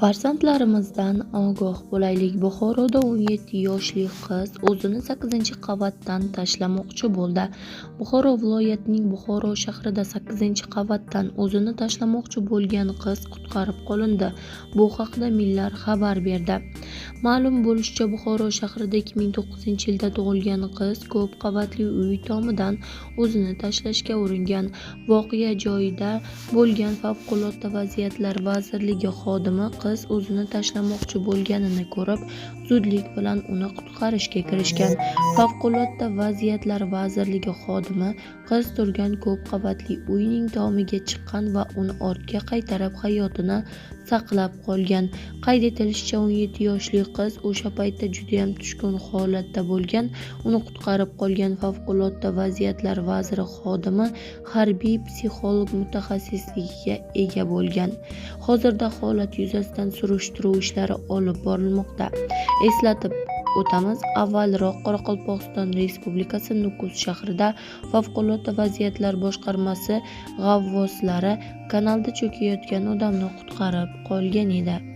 Farzandlarimizdan ogoh bo'laylik. Buxoroda 17 yoshli qiz o'zini 8-qavatdan tashlamoqchi bo'ldi. Buxoro viloyatining Buxoro shahrida 8-qavatdan o'zini tashlamoqchi bo'lgan qiz qutqarib qolindi. Bu haqda Millar xabar berdi. Ma'lum bo'lishicha, Buxoro shahrida 2009-yilda tug'ilgan qiz ko'p qavatli uy tomidan o'zini tashlashga uringan. Voqea joyida bo'lgan Favqulodda vaziyatlar vazirligi xodimi qiz o'zini tashlamoqchi bo'lganini ko'rib, zudlik bilan uni qutqarishga kirishgan. Favqulodda vaziyatlar vazirligi xodimi qiz turgan ko'p qavatli uyning tomiga chiqqan va uni ortga qaytarib, hayotini saqlab qolgan. Qayd etilishicha, 17 yoshli qiz o'sha paytda judayam tushkun holatda bo'lgan. Uni qutqarib qolgan Favqulodda vaziyatlar vaziri xodimi harbiy psixolog mutaxassisligiga ega bo'lgan. Hozirda holat yuzasidan surishtiruv ishlari olib borilmoqda. Eslatib o'tamiz, avvalroq Qoraqalpog'iston Respublikasi Nukus shahrida Favqulodda vaziyatlar boshqarmasi g'avvoslari kanalda cho'kayotgan odamni qutqarib qolgan edi.